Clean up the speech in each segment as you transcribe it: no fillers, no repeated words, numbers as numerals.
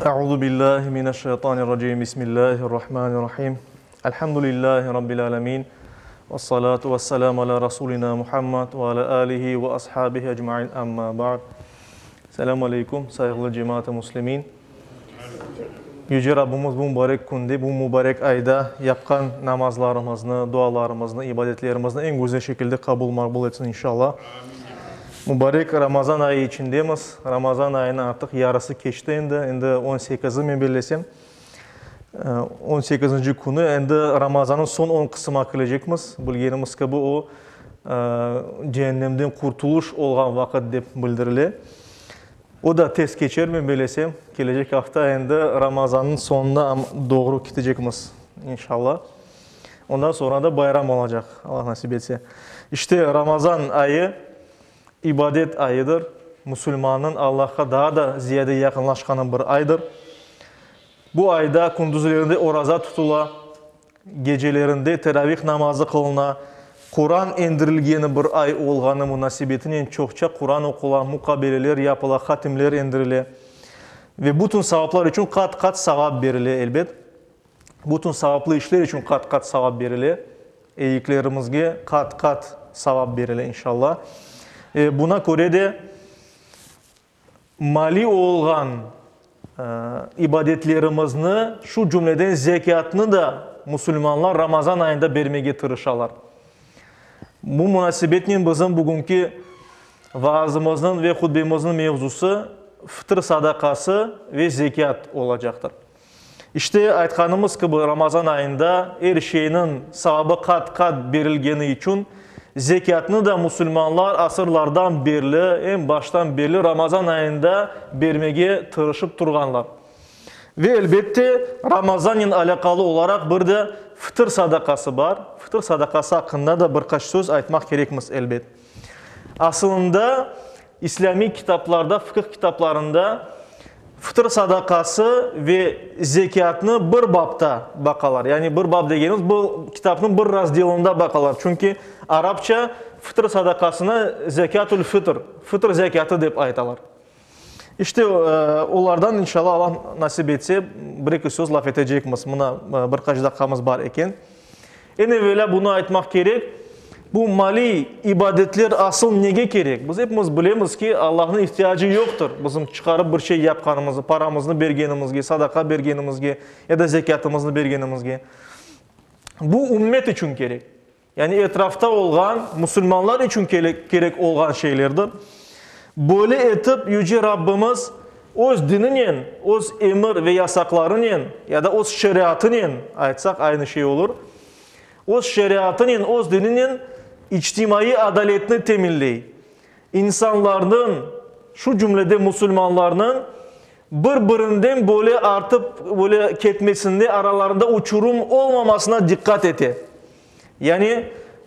Euzu billahi mineşşeytanirracim. Bismillahirrahmanirrahim. Elhamdülillahi rabbil alemin. Vessalatu vesselamu ala rasulina Muhammad ve ala alihi ve ashabihi ecmain. Amma ba'd. Selamu aleykum, sayğılı cemaat-ı muslimin. Yüce Rabbimiz bu mübarek künde, bu mübarek ayda yapqan namazlarımıznı, dualarımıznı, ibadetlerimizni eñ güzel şekilde qabul maqbul etsin inşallah. Mübarek Ramazan ayı içindemiz. Ramazan ayınıñ artıq yarısı keçti endi, endi on sekizi men bellesem. On sekizinci künü, endi Ramazannıñ soñ on qısımına kirecekmiz. Bilgenimiz kibi, o, ceennemden qurtuluş olğan vaqıt dep bildirile. O da tez keçer, men bellesem. Kelecek afta endi Ramazannıñ soñuna doğru ketecekmiz, inşallah. Ondan soñra da bayram olacaq, Allah nasip etse. İşte, Ramazan ayı ibadet ayıdır, musulmannıñ Allahqa daa da ziyade yaqınlaşqanı bir aydır. Bu ayda kündüzlerinde oraza tutula, gecelerinde teravih namazı qılına, Quran endirilgeni bir ay olğanı munasebetinen çoqça Quran oqula, muqabeleler yapıla, hatimler endirile ve bütün savaplar içün qat-qat savap berile, elbet. Bütün savaplı işler içün qat-qat savap berile, eyiklerimizge qat-qat savap berile, inşallah. E, buna köre de maliy olğan ibadetlerimizni, şu cümleden zekâtnı da musulmanlar Ramazan ayında bermege tırışalar. Bu munasebetnen bizim bugünki vaazımıznıñ ve hutbemizniñ mevzusı fıtır sadaqası ve zekât olacaqtır. İşte, aytqanımız kibi, Ramazan ayında er şeyniñ savabı qat-qat berilgeni içün, zekâtnı da musulmanlar asırlardan berli, eñ baştan berli Ramazan ayında bermege tırışıp turğanlar. Ve, elbette, Ramazannen alâqalı olaraq bir de fıtır sadaqası bar. Fıtır sadaqası aqqında da bir qaç söz aytmaq kerekmiz, elbet. Asılında, İslâmiy kitaplarda, fıqıh kitaplarında fıtır sadaqası ve zekâtnı bir bapta baqalar. Yani bir bap degenimiz, bu kitapnıñ bir razdelında baqalar. Çünki arapça fıtır sadaqasına zekâtül fıtr, fıtır zekâtı dep aytalar. İşte, olardan, inşallah, Allah nasip etse, bir-eki söz laf etecekmiz. Mına, bir qaç daqqamız bar eken. Eñ evelâ bunı aytmaq kerek, bu maliy ibadetler asıl nege kerek? Biz epimiz bilemiz ki, Allahnıñ ihtiyacı yoqtır bizim çıqarıp bir şey yapqanımızı, paramıznı bergenimizge, sadaqa bergenimizge ya da zekâtımıznı bergenimizge. Bu ümmet içün kerek. Yani etrafta olğan musulmanlar içün kerek olğan şeylerdir. Böyle etip Yüce Rabbimiz Öz dininen, Öz emir ve yasaqlarınen ya da Öz şeriatınen, aytsaq aynı şey olur, Öz şeriatınen, Öz dininen içtimaiy adaletni teminley. İnsanlarnıñ, şu cümlede musulmanlarnıñ bir-birinden böyle artıp böyle ketmesinde aralarında uçurum olmamasına diqqat ete. Yani,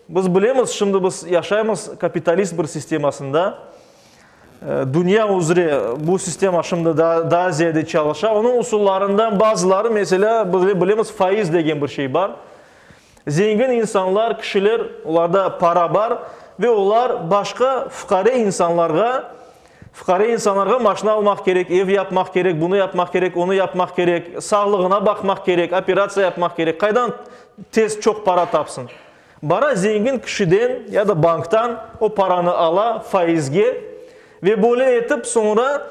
biz bilemiz, şimdi biz yaşaymız kapitalist bir sistemasında. Dünya üzre bu sistema şimdi daa, daa ziyade çalışa. Onıñ usullarından bazıları, meselâ, biz bilemiz, faiz degen bir şey bar. Zengin insanlar, kişiler, olarda para bar ve olar başqa fuqare insanlarğa, fuqare insanlarğa maşina almaq kerek, ev yapmaq kerek, bunı yapmaq kerek, onı yapmaq kerek, sağlığına baqmaq kerek, operatsiya yapmaq kerek. Qaydan tez çoq para tapsın? Bara zengin kişiden ya da banktan o paranı ala faizge ve böyle etip soñra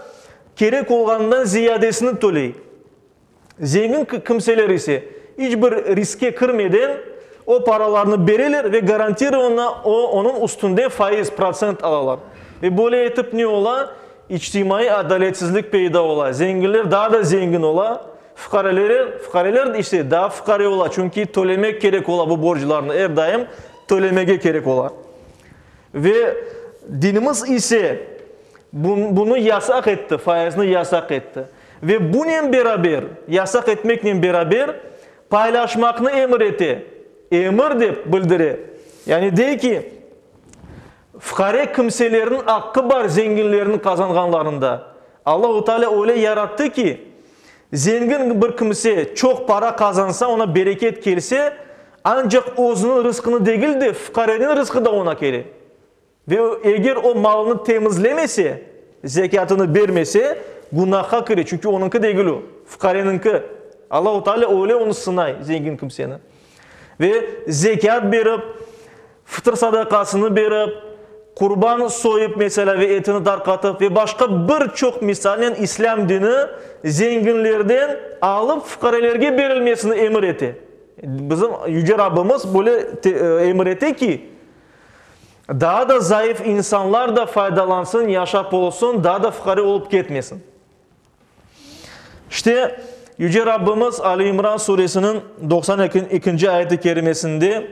kerek olğanından ziyadesini töley. Zengin kimseler ise iç bir riskke kirmeden o paralarnı bereler ve garantirovanno o onıñ üstünde faiz, protsent alalar. Ve böyle etip ne ola? İçtimaiy adaletsizlik peyda ola, zenginler daa da zengin ola, fuqareler fuqareler ise daa fuqare ola, çünki tölemek kerek ola bu borclarnı, er daim tölemege kerek ola. Ve dinimiz ise bunı yasaq etti, faizni yasaq etti. Ve bunen beraber, yasaq etmeknen beraber, paylaşmaqnı emir ete, emir dep bildire. Yani dey ki, fuqare kimselerniñ aqqı bar zenginlerniñ qazanğanlarında. Allahu Teala öyle yarattı ki, zengin bir kimse çoq para qazansa, oña bereket kelse, ancaq özüniñ rızqını degil de, fuqareniñ rızqı da oña kele. Ve eger o malını temizlemese, zekâtını bermese, günahqa kire, çünki onıñki degil o. Fuqareniñki. Allahu Teala öyle onı sınay, zengin kimseni. Ve zekât berip, fıtır sadaqasını berip, qurban soyıp, meselâ, ve etini tarqatıp ve başqa bir çoq misalnen İslâm dini zenginlerden alıp fuqarelerge berilmesini emir ete. Bizim Yüce Rabbimiz böyle emir ete ki, daa da zayıf insanlar da faydalansın, yaşap olsun, daa da fuqare olıp ketmesin. İşte, Yüce Rabbimiz Ali İmran suresiniñ 92-nci ayeti kerimesinde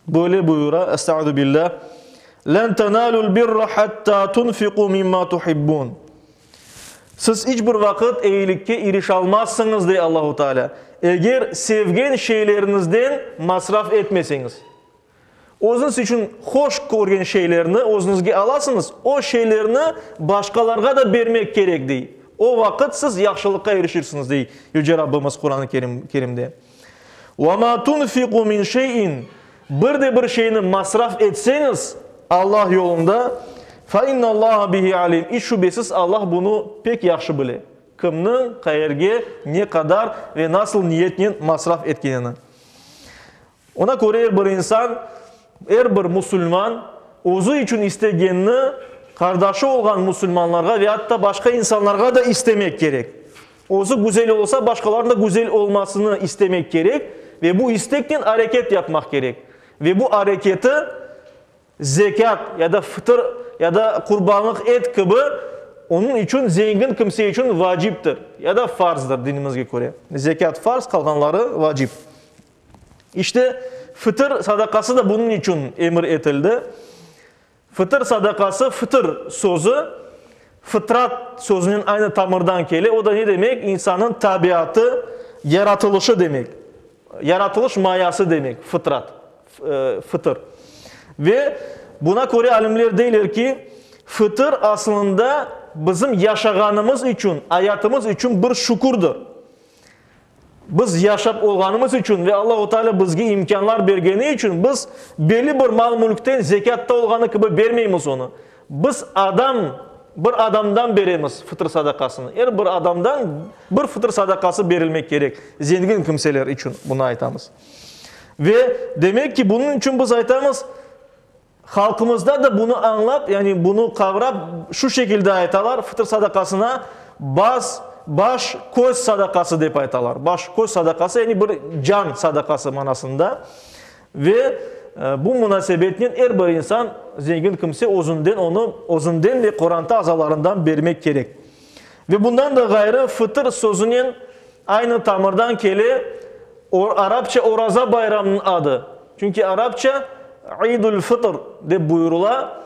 böyle buyura, Estaizu billah, Len tenalul birra hatta tunfiqu mimma tuhibbun. Siz iç bir vaqıt eyilikke irişalmazsıñız, dey Allahu Teala, eger sevgen şeyleriñizden masraf etmeseñiz. Özüñiz içün hoş körgen şeylerni özüñizge alasıñız, o şeylerni başqalarğa da bermek kerek, dey. O vaqıt siz yahşılıqqa irişirsiñiz, dey Yüce Rabbimiz Quran-ı Kerimde. Ve ma tunfiqu min şeyin, bir de bir şeyni masraf etseñiz Allah yolunda, fe innallaha bihi alim, iç şübesiz Allah bunı pek yahşı bile, kimniñ, qayerge, ne qadar ve nasıl niyetnen masraf etkenini. Ona köre er bir insan, er bir musulman özü içün istegenini qardaşı olğan musulmanlarğa ve atta başqa insanlarğa da istemek kerek. Özü güzel olsa, başqalarnıñ da güzel olmasını istemek kerek ve bu isteknen areket yapmaq kerek. Ve bu areketi Zekât ya da fıtır ya da qurbanlıq et kibi onıñ içün zengin kimse içün vaciptir ya da farzdır dinimizge köre. Zekât farz, qalğanları vacip. İşte, fıtır sadaqası da bunıñ içün emir etildi. Fıtır sadaqası, fıtır sözü fıtrat sözünen aynı tamırdan kele, o da ne demek? İnsannıñ tabiatı, yaratılışı demek. Yaratılış mayası demek, fıtrat. Fıtır. Ve buna köre alimler deyler ki, fıtır aslında bizim yaşağanımız içün, ayatımız içün bir şükürdir. Biz yaşap olğanımız içün ve Allahu Teala bizge imkânlar bergeni içün biz belli bir mal-mülkten zekâtta olğanı kibi bermeymiz onı. Biz adam, bir adamdan beremiz fıtır sadaqasını. Er bir adamdan bir fıtır sadaqası berilmek kerek, zengin kimseler içün bunı aytamız. Ve demek ki, bunıñ içün biz aytamız, halqımızda da bunı añlap, yani bunı qavrap, şu şekilde aytalar, fıtır sadaqasına bas, baş, köz sadaqası dep aytalar. Baş, köz sadaqası, yani bir can sadaqası manasında. Ve bu munasebetnen er bir insan, zengin kimse özünden onı, özünden ve qoranta azalarından bermek kerek. Ve bundan da ğayrı, fıtır sözünen aynı tamırdan kele arapça Oraza bayramınıñ adı. Çünki arapça İdül-Fıtr dep buyurıla,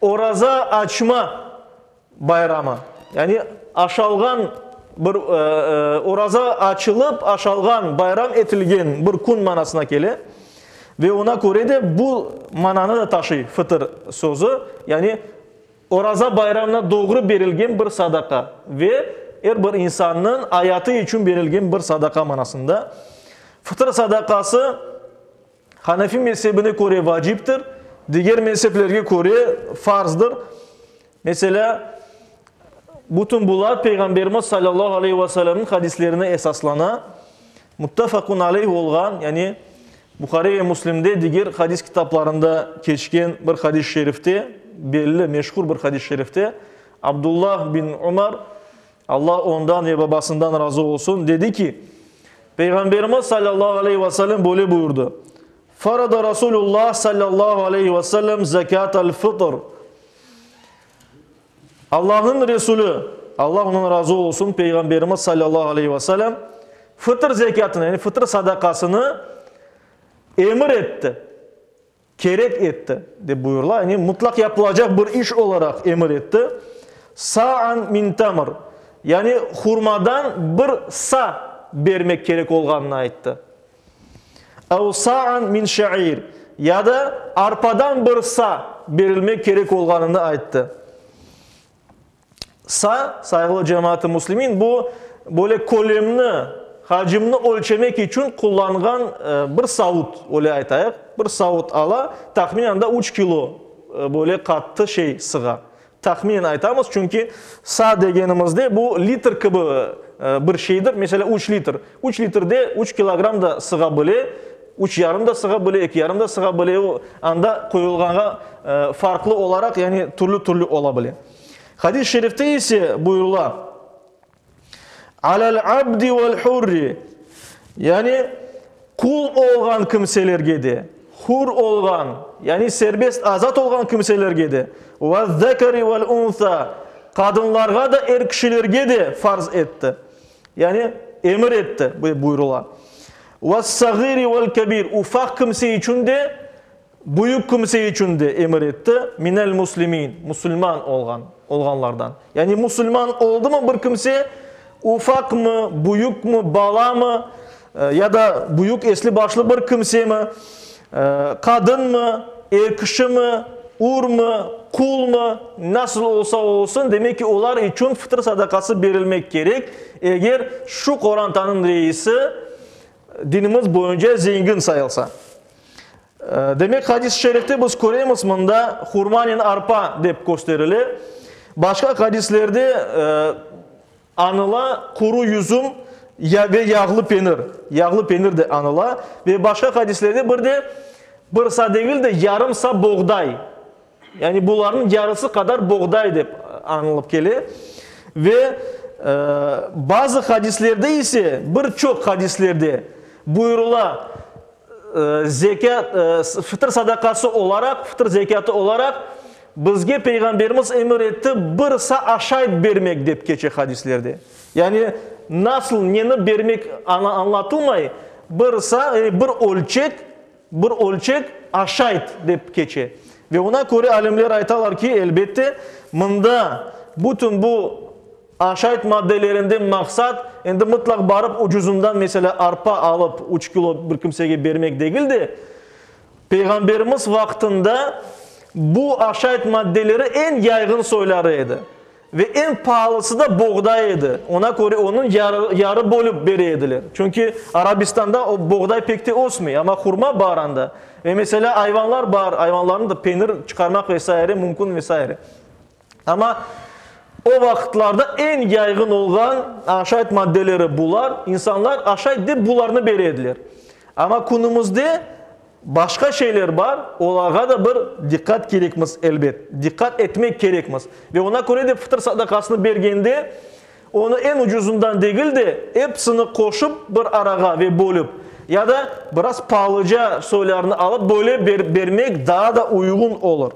oraza açma bayramı, yani aşalğan bir oraza açılıp aşalğan, bayram etilgen bir kün manasına kele. Ve oña köre de bu mananı da taşıy fıtır sözü, yani Oraza bayramına doğru berilgen bir sadaqa ve er bir insannıñ ayatı içün berilgen bir sadaqa manasında. Fıtır sadaqası Hanefi mezebine köre vaciptir, diger mezeplerge köre farzdır. Meselâ, bütün bular Peyğamberimiz salâllahu aleyhi ve sellemniñ hadislerine esaslana. Muttefaqun aleyh olğan, yani Buhari ve Müslimde, diger hadis kitaplarında keçken bir hadis-i şerifte, belli, meşhur bir hadis-i şerifte, Abdullah bin Umar, Allah ondan ve babasından razı olsun, dedi ki, Peyğamberimiz salâllahu aleyhi ve sellem böyle buyurdı, Farada Rasulullah salâllahu aleyhi ve sellem zekât-al-fıtr. Allahnıñ Resulü, Allah ondan razı olsun, Peyğamberimiz salâllahu aleyhi ve sellem fıtır zekâtını, yani fıtır sadaqasını emir etti, kerek etti, dep buyurıla. Yani mutlaq yapılacaq bir iş olaraq emir etti. Sa'an min tamr, yani hurmadan bir sa bermek kerek olğanını ayttı. Ev sa'an min şe'ir, ya da arpadan bir sa berilmek kerek olğanını ayttı. Sa, sayğılı cemaat-ı müslimin, bu, böyle kölemni, hacimni ölçemek içün qullanğan bir savut, öyle aytayıq. Bir savut ala, tahminen anda üç kilo böyle qattı şey sığa. Tahminen aytamız, çünki sa degenimizde bu litr kibi. bir şeydir. Meselâ, üç litr. Üç litrde üç kilogramm da sığa bile, üç yarım da sığa bile, eki yarım da sığa bile. O, anda qoyulğanğa farqlı olaraq, yani türlü-türlü ola bile. Hadis-i şerifte ise buyurıla, Alel-abdi vel-hurri, yani qul olğan kimselerge de, hür olğan, yani serbest, azat olğan kimselerge de, vezzekeri vel-unsa, qadınlarğa da, er kişilerge de farz etti, yani emir etti, buyurıla. Vessagiri vel-kebir, ufaq kimse içün de, Büyük kimse içün de emir etti, minel muslimin, musulman olğan, olğanlardan. Yani musulman oldumı bir kimse, ufaqmı, büyükmi, balamı, ya da büyük esli-başlı bir kimsemi, qadınmı, er kişimi, ürmi, qulmı, nasıl olsa olsun, demek ki, olar içün fıtır sadaqası berilmek kerek, eger şu qorantanıñ reisi dinimiz boyunca zengin sayılsa. Demek, hadis-i şerifte biz köremiz, mında hurmanen arpa dep kösterile. Başqa hadislerde añıla quru yüzüm ve yağlı penir, yağlı penir de añıla. Ve başqa hadislerde bir de bir sa degil de, yarım sa boğday, yani bularnıñ yarısı qadar boğday dep añılıp kele. Ve bazı hadislerde ise, bir çoq hadislerde buyurıla, Zekât, fıtır sadaqası olaraq, fıtır zekâtı olaraq bizge Peyğamberimiz emir etti bir sa aşayt bermek dep keçe hadislerde. Yani nasıl, neni bermek añlatılmay, bir sa, yani bir ölçek, bir ölçek aşayt dep keçe. Ve ona köre alimler aytalar ki, elbette, mında bütün bu Aşayt maddelerinden maqsat, endi mıtlaq barıp ucuzından, meselâ, arpa alıp üç kilo bir kimsege bermek degil de, Peyğamberimiz vaqtında bu aşayt maddeleri eñ yayğın soyları edi. Ve eñ paalısı da boğday edi. Ona köre onıñ yarı, yarı bölüp bere ediler. Çünki Arabistanda o boğday pek te ösmey, amma hurma bar anda. Ve meselâ, ayvanlar bar, ayvanlarnı da penir çıqarmaq ve saire mümkün ve saire. Amma o vaqıtlarda eñ yayğın olğan aşayt maddeleri bular, insanlar aşayt dep bularnı bere ediler. Amma künümizde başqa şeyler bar, olarğa da bir diqqat kerekmiz, elbet, diqqat etmek kerekmiz. Ve ona köre de fıtır sadaqasını bergende, onı eñ ucuzından degil de, episini qoşıp bir arağa ve bölüp, ya da biraz paalıca soylarını alıp böyle bermek daa da uyğun olur.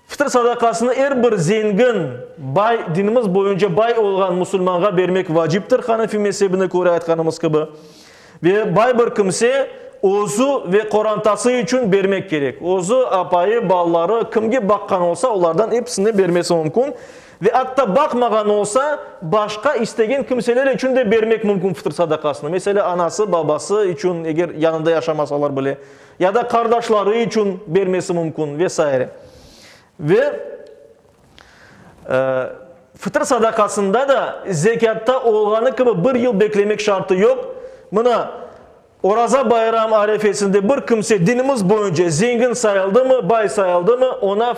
Fitr sadaqasını er bir zengin, bay, dinimiz boyunca bay olğan musulmanğa bermek vaciptir, Hanefi mezebine köre aytqanımız kibi. Ve bay bir kimse özü ve qorantası içün bermek kerek. Özü, apayı, balaları, kimge baqqan olsa, olardan episine bermesi mümkün. Ve atta baqmağan olsa, başqa istegen kimseler içün de bermek mümkün fitr sadaqasını. Meselâ, anası, babası içün, eger yanında yaşamasalar bile. Ya da qardaşları içün bermesi mümkün ve saire. Ve fıtır sadaqasında da zekâtta olğanı kibi bir yıl beklemek şartı yoq. Mına, Oraza bayram arefesinde bir kimse dinimiz boyunca zengin sayıldımı, bay sayıldımı, ona,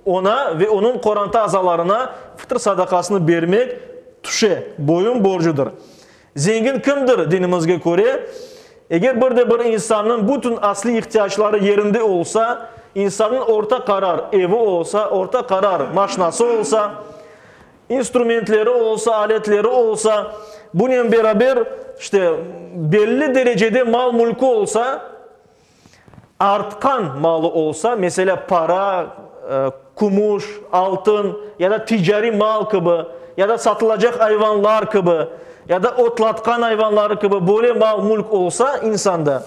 ona ve onıñ qoranta azalarına fıtır sadaqasını bermek tüşe, boyun borcudır. Zengin kimdir, dinimizge köre? Eger bir de bir insannıñ bütün asliy ihtiyacları yerinde olsa, insannıñ orta qarar evi olsa, orta qarar maşnası olsa, instrumentleri olsa, aletleri olsa, bunen beraber, işte, belli derecede mal-mülkü olsa, artqan malı olsa, meselâ, para, kümüş, altın ya da ticariy mal kibi, ya da satılacaq ayvanlar kibi, ya da otlatqan ayvanları kibi böyle mal-mülk olsa insanda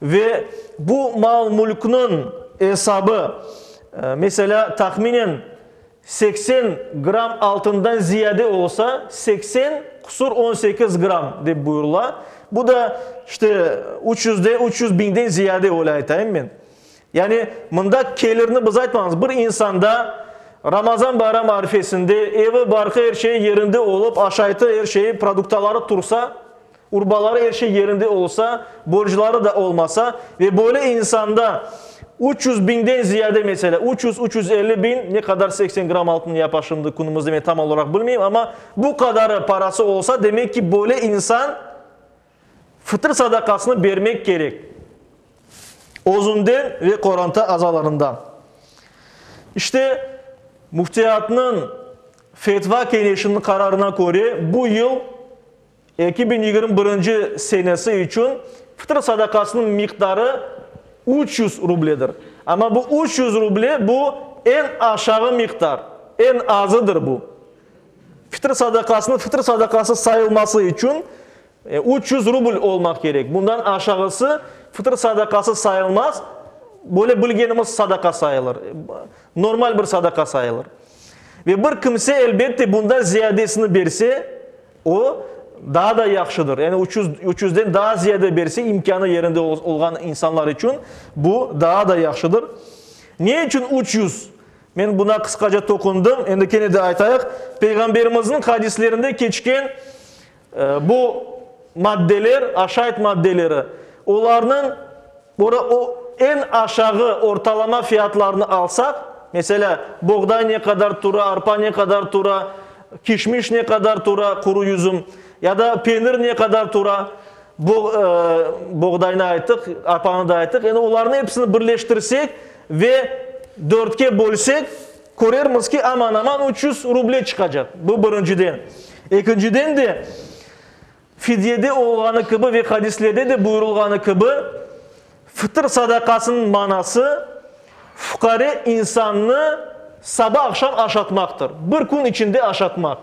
ve bu mal-mülkniñ esabı, meselâ, tahminen 80 gramm altından ziyade olsa, 80 qusur 18 gramm dep buyurıla. Bu da, işte, üç yüzde, 300 biñden ziyade, öyle aytayım men. Yani, mında kelirni biz aytmamız. Bir insanda Ramazan bayram arfesinde evi, barqı, er şeyi yerinde olıp, aşaytı, er şeyi, produktaları tursa, urbaları, er şey yerinde olsa, borcları da olmasa ve böyle insanda. 300 biñden ziyade meselâ, 300, 350 biñ, ne qadar 80 gramm altın yapa şimdi künümizde men tam olaraq bilmeyim, amma bu qadarı parası olsa, demek ki, böyle insan fıtır sadaqasını bermek kerek. Özünden ve qoranta azalarından. İşte, Müftiyatnıñ Fetva keñeşiniñ qararına köre, bu yıl 2021 senesi içün fıtır sadaqasınıñ miqdarı 300 rubledir. Amma bu 300 ruble, bu eñ aşağı miqdar, eñ azıdır bu. Fitr sadaqasınıñ fitr sadaqası sayılması içün 300 rubl olmaq kerek. Bundan aşağısı fitr sadaqası sayılmaz, böyle bilgenimiz sadaqa sayılır, normal bir sadaqa sayılır. Ve bir kimse, elbette, bundan ziyadesini berse, o, daa da yahşıdır. Yani üç yüz, üç yüzden daa ziyade berse, imkânı yerinde olğan insanlar içün bu daa da yahşıdır. Ne içün 300? Men buna qısqaca toqundım, endi kene de aytayıq, Peyğamberimizniñ hadislerinde keçken bu maddeler, aşayt maddeleri, olarnıñ o eñ aşağı ortalama fiyatlarını alsaq, meselâ, boğday ne qadar tura, arpa ne qadar tura, kişmiş ne qadar tura, quru yüzüm, ya da penir ne qadar tura, boğdaynı ayttıq, arpanı da ayttıq, endi olarnıñ episini birleştirsek ve dörtke bölsek, körermiz ki, aman-aman 300 ruble çıqacaq. Bu birinciden. Ekinciden de, fidyede olğanı kibi ve hadislerde de buyurılğanı kibi, fıtır sadaqasınıñ manası, fuqare insannı saba-aqşam aşatmaqtır, bir kün içinde aşatmaq.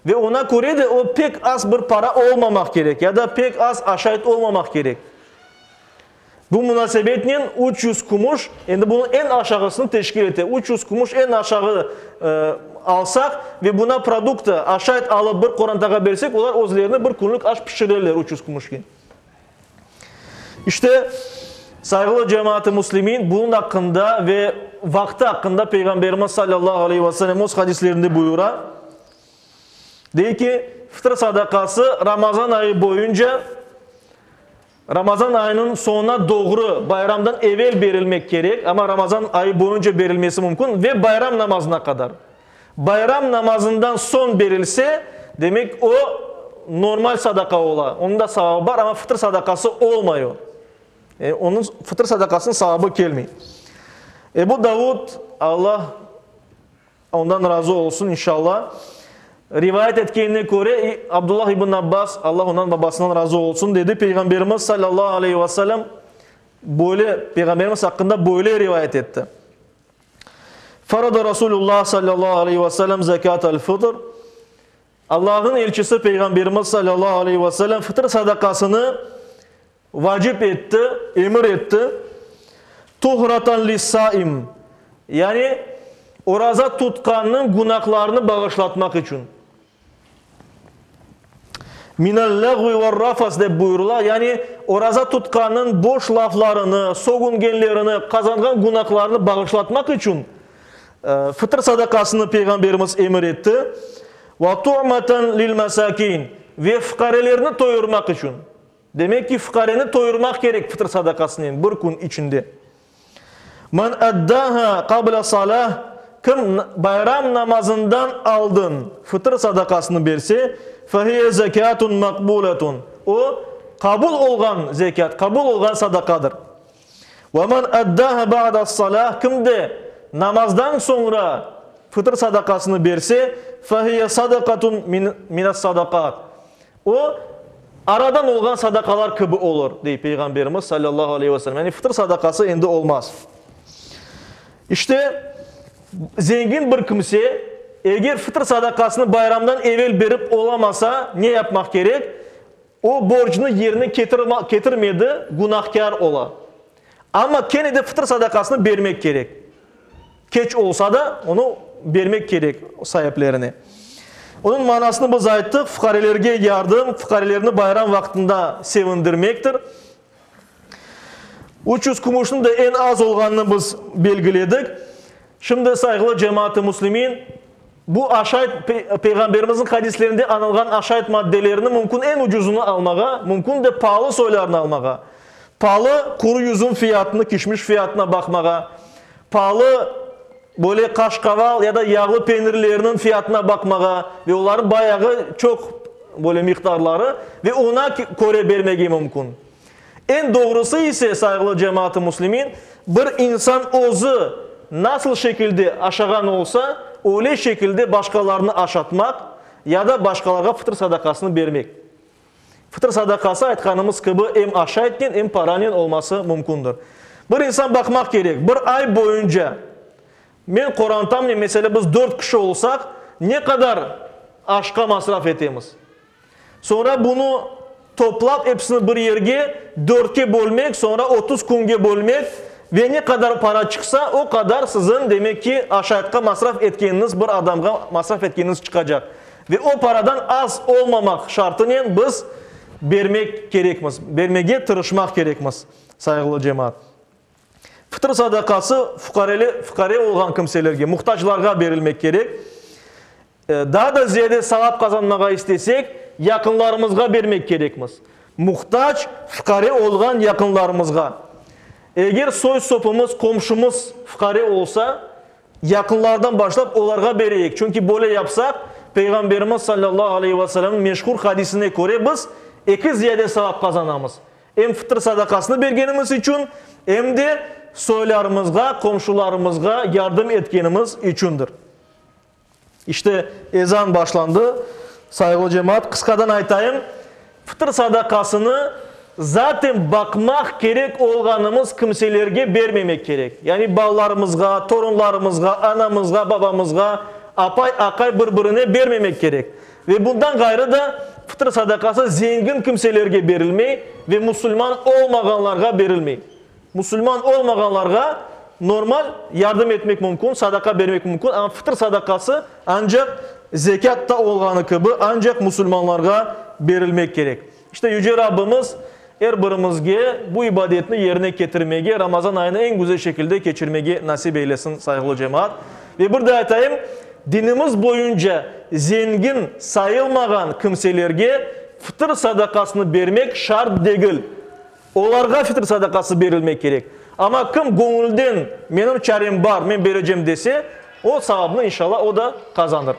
Ve oña köre de o pek az bir para olmamaq kerek, ya da pek az aşayt olmamaq kerek. Bu munasebetnen 300 kümüş, endi bunıñ eñ aşağısını teşkil ete, 300 kümüş eñ aşağı alsaq ve buna produktı, aşayt alıp bir qorantağa bersek, olar özlerine bir künlük aş pişirerler 300 kümüşke. İşte, sayğılı cemaat-ı müslimin, bunıñ aqqında ve vaqtı aqqında Peyğamberimiz salâllahu aleyhi ve sellem öz hadislerinde buyura. Dey ki, fıtır sadaqası Ramazan ayı boyunca, Ramazan ayınıñ soñuna doğru, bayramdan evel berilmek kerek, amma Ramazan ayı boyunca berilmesi mümkün ve bayram namazına qadar. Bayram namazından soñ berilse, demek o, normal sadaqa ola, onıñ da savabı bar, amma fıtır sadaqası olmay o. Onıñ fıtır sadaqasınıñ savabı kelmey. Ebu Davud, Allah ondan razı olsun, inşallah, rivayet etkenine köre, Abdullah ibn Abbas, Allah ondan babasından razı olsun, dedi, Peyğamberimiz sallallahu aleyhi ve sellem böyle, Peyğamberimiz aqqında böyle rivayet etti. Farada Rasulullah sallallahu aleyhi ve sellem zekatel fıtr, Allahnıñ elçisi Peyğamberimiz sallallahu aleyhi ve sellem fıtr sadaqasını vacip etti, emir etti. Tuhratan lis-saim, yani oraza tutqannıñ günahlarını bağışlatmaq içün. Minel-lağvi ver-rafas dep buyurıla, yani oraza tutqannıñ boş laflarını, sögüngenlerini, qazanğan günahlarını bağışlatmaq içün fıtır sadaqasını Peyğamberimiz emir etti. Ve tu'matan lil-mesakin, ve fuqarelerni toyurmaq içün. Demek ki, fuqareni toyurmaq kerek fıtır sadaqasınen bir kün içinde. Men eddaha qabla salah, kim bayram namazından aldın fıtır sadaqasını berse, fehiye zekâtun maqbuletun, o, qabul olğan zekât, qabul olğan sadaqadır. Ve men eddaha ba'das-salah, kim de namazdan soñra fıtır sadaqasını berse, fehiye sadaqatun minas-sadaqat, O, aradan olğan sadaqalar kibi olur, dey Peyğamberimiz salâllahu aleyhi ve sellem. Yani fıtır sadaqası endi olmaz. İşte, zengin bir kimse, eger fıtır sadaqasını bayramdan evel berip olamasa, ne yapmaq kerek? O, borcnı yerine ketirmedi, günahkâr ola. Amma kene de fıtır sadaqasını bermek kerek. Keç olsa da, onı bermek kerek saiplerine. Onıñ manasını biz ayttıq, fuqarelerge yardım, fuqarelerni bayram vaqtında sevindirmektir. 300 kümüşniñ de eñ az olğanını biz belgiledik. Şimdi, sayğılı cemaat-ı müslimin, bu aşayt, Peyğamberimizniñ hadislerinde añılğan aşayt maddelerini mümkün eñ ucuzını almağa, mümkün de paalı soylarını almağa. Palı quru yüzüm fiyatını, kişmiş fiyatına baqmağa, palı böyle qaşqaval ya da yağlı penirlerniñ fiyatına baqmağa ve olarnıñ bayağı çoq böyle miqdarları ve oña köre bermege mümkün. Eñ doğrusı ise, sayğılı cemaat-ı müslimin, bir insan özü nasıl şekilde aşağan olsa, öyle şekilde başqalarnı aşatmaq ya da başqalarğa fıtır sadaqasını bermek. Fıtır sadaqası, aytqanımız kibi, em aşaytnen, em paranen olması mümkündir. Bir insan baqmaq kerek, bir ay boyunca men qorantamnen, meselâ, biz dört kişi olsaq, ne qadar aşqa masraf etemiz? Soñra bunı toplap, episini bir yerge, dörtke bölmek, soñra 30 künge bölmek ve ne qadar para çıqsa, o qadar siziñ, demek ki, aşaytqa masraf etkeniñiz, bir adamğa masraf etkeniñiz çıqacaq. Ve o paradan az olmamaq şartınen biz bermek kerekmiz, bermege tırışmaq kerekmiz, sayğılı cemaat. Fıtır sadaqası fuqareli, fuqare olğan kimselerge, muhtaclarğa berilmek kerek. Daa da ziyade savap qazanmağa istesek, yaqınlarımızğa bermek kerekmiz. Muhtac, fuqare olğan yaqınlarımızğa. Eger soy-sopumız, qomşumız fuqare olsa, Yaqınlardan başlap olarğa bereyik, çünki böyle yapsaq, Peyğamberimiz sallallahu aleyhi ve sellemniñ meşhur hadisine köre biz eki ziyade savap qazanamız, em fıtır sadaqasını bergenimiz içün, em de soylarımızğa, qomşularımızğa yardım etkenimiz içündir. İşte, ezan başlandı. Sayğılı cemaat, qısqadan aytayım, fıtır sadaqasını zaten baqmaq kerek olğanımız kimselerge bermemek kerek. Yani balalarımızğa, torunlarımızğa, anamızğa, babamızğa, apay, aqay bir-birine bermemek kerek. Ve bundan ğayrı da fıtır sadaqası zengin kimselerge berilmey ve musulman olmağanlarğa berilmey. Musulman olmağanlarğa normal yardım etmek mümkün, sadaqa bermek mümkün, amma fıtır sadaqası ancaq zekât ta olğanı kibi, ancaq musulmanlarğa berilmek kerek. İşte, Yüce Rabbimiz er birimizge bu ibadetni yerine ketirmege, Ramazan ayını eñ güzel şekilde keçirmege nasip eylesin, sayğılı cemaat. Ve bir de aytayım, dinimiz boyunca zengin sayılmağan kimselerge fıtır sadaqasını bermek şart degil. Olarğa fitr sadaqası berilmek kerek. Amma kim göñülden menim çarem bar, men berecem dese, o savabnı inşallah o da qazanır.